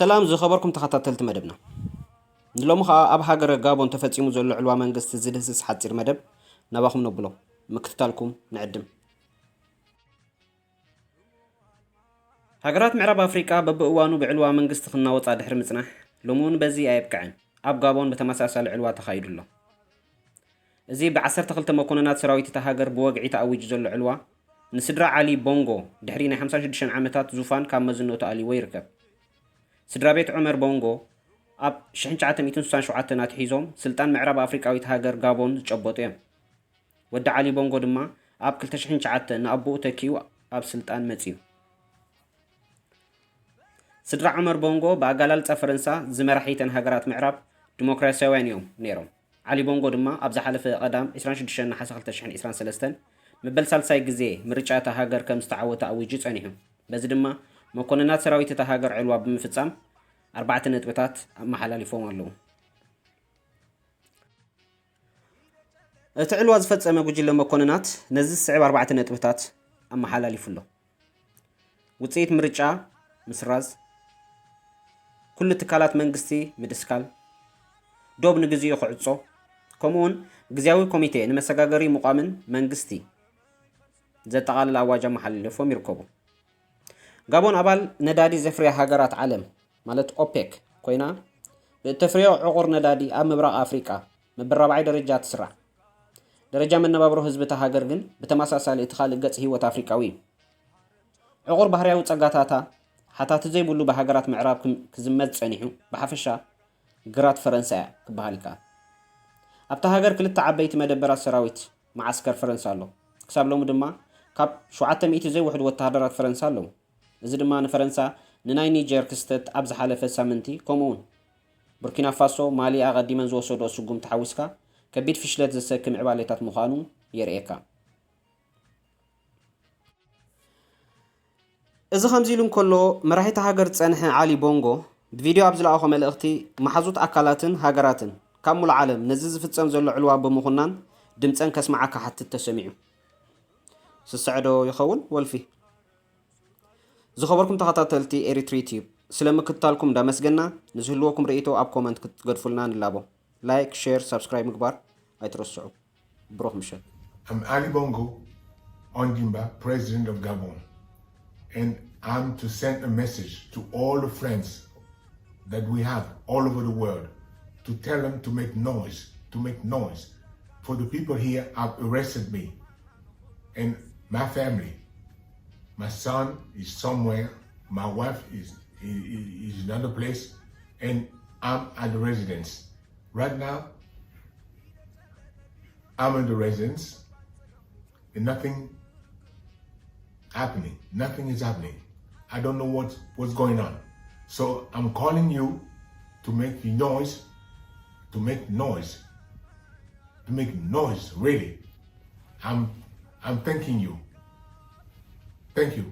ሰላም ዝኸበርኩም ተኸታተልቲ መደብና። ንሎሚ ኸኣ ኣብ ሃገረ ጋቦን ተፈጺሙ ዘሎ ዕልዋ መንግስቲ ዝድህስስ ሓጺር መደብ ናባኹም ነብሎ። ምክትታልኩም ንዕድም። ሃገራት ምዕራብ ኣፍሪቃ በብእዋኑ ብዕልዋ መንግስቲ ክናወጻ ድሕሪ ምጽናሕ፣ ሎሚ እውን በዚ ኣየብቅዐን። ኣብ ጋቦን ብተመሳሳሊ ዕልዋ ተኻይዱ ኣሎ። እዚ ብዓሰርተ ክልተ መኮንናት ሰራዊት እታ ሃገር ብወግዒ ተኣዊጁ ዘሎ ዕልዋ፣ ንስድራ ዓሊ ቦንጎ ድሕሪ ናይ ሓምሳን ሽዱሽተን ዓመታት ዙፋን ካብ መዝነቱ ኣልይዎ ይርከብ። ስድራ ቤት ዑመር ቦንጎ ኣብ ሽሕን ትሽዓተ ሚእትን ስሳን ሸውዓተን ኣትሒዞም ስልጣን ምዕራብ ኣፍሪቃዊት ሃገር ጋቦን ዝጨበጡ እዮም። ወዲ ዓሊ ቦንጎ ድማ ኣብ ክልተ ሽሕን ትሽዓተ ንኣቦኡ ተኪኡ ኣብ ስልጣን መጺኡ። ስድራ ዑመር ቦንጎ ብኣገላልጻ ፈረንሳ ዝመራሒተን ሃገራት ምዕራብ ዲሞክራሲያውያን እዮም ነይሮም። ዓሊ ቦንጎ ድማ ኣብ ዝሓለፈ ቀዳም ዕስራን ሽዱሽተን ነሓሰ ክልተ ሽሕን ዕስራን ሰለስተን መበል ሳልሳይ ግዜ ምርጫ እታ ሃገር ከም ዝተዓወተ ኣዊጁ ጸኒሑ። በዚ ድማ መኮንናት ሰራዊት እታ ሃገር ዕልዋ ብምፍጻም ኣርባዕተ ነጥብታት ኣመሓላሊፎም ኣለዉ። እቲ ዕልዋ ዝፈጸመ ጉጅለ መኮንናት ነዚ ዝስዕብ ኣርባዕተ ነጥብታት ኣመሓላሊፉ ኣሎ። ውጽኢት ምርጫ ምስራዝ፣ ኩሉ ትካላት መንግስቲ ምድስካል፣ ዶብ ንግዚኡ ክዕጾ፣ ከምኡውን ግዝያዊ ኮሚቴ ንመሰጋገሪ ምቋምን መንግስቲ ዘጠቓልል ኣዋጅ ኣመሓላሊፎም ይርከቡ። ጋቦን ኣባል ነዳዲ ዘፍርያ ሃገራት ዓለም ማለት ኦፔክ ኮይና፣ ብእተፍርዮ ዕቑር ነዳዲ ኣብ ምብራቕ ኣፍሪቃ መበል ራብዓይ ደረጃ ትስራዕ። ደረጃ መነባብሮ ህዝቢ እታ ሃገር ግን ብተመሳሳሊ እቲ ካልእ ገጽ ህይወት ኣፍሪቃዊ እዩ። ዕቑር ባህርያዊ ጸጋታታ ሓታቲ ዘይብሉ ብሃገራት ምዕራብ ክም-፣ ክዝመት ጸኒሑ፣ ብሓፈሻ ግራት ፈረንሳ እያ ክበሃል ይከኣል። ኣብታ ሃገር ክልተ ዓበይቲ መደበራት ሰራዊት መዓስከር ፈረንሳ ኣሎ። ክሳብ ሎሚ ድማ ካብ ሸውዓተ ሚእቲ ዘይውሕዱ ወተሃደራት ፈረንሳ ኣለዉ። እዚ ድማ ንፈረንሳ ንናይ ኒጀር ክስተት ኣብ ዝሓለፈ ሳምንቲ፣ ከምኡውን ቡርኪና ፋሶ፣ ማሊ ኣቐዲመን ዝወሰድኦ ስጉምቲ ሓዊስካ ከቢድ ፍሽለት ዘሰኪ ምዕባሌታት ምዃኑ የርእየካ። እዚ ከምዚ ኢሉ እንከሎ፣ መራሒ እታ ሃገር ዝጸንሐ ዓሊ ቦንጎ ብቪድዮ ኣብ ዝለኣኾ መልእኽቲ፣ መሓዙት ኣካላትን ሃገራትን ካብ ሙሉእ ዓለም ነዚ ዝፍጸም ዘሎ ዕልዋ ብምኹናን ድምጸን ከስምዓ ክሓትት ተሰሚዑ። ስስዐ ዶ ይኸውን ወልፊ? ዝኸበርኩም ተኸታተልቲ ኤሪትሪ ቲዩብ፣ ስለ ምክትታልኩም እንዳመስገና፣ ንዝህልወኩም ርእይቶ ኣብ ኮመንት ክትገድፉልና ንላቦ። ላይክ፣ ሼር፣ ሳብስክራይብ ምግባር ኣይትረስዑ። ብሩኽ ምሸት። I'm Ali Bongo Ondimba, President of Gabon, and I'm to send a message to all the friends that we have all over the world to tell them to make noise, to make noise. For the people here have arrested me and my family. My son is somewhere, my wife is, is, is another place, and I'm at the residence. Right now, I'm in the residence and nothing happening. Nothing is happening. I don't know what, what's going on. So I'm calling you to make noise, to make noise, to make noise, really. I'm, I'm thanking you. Thank you.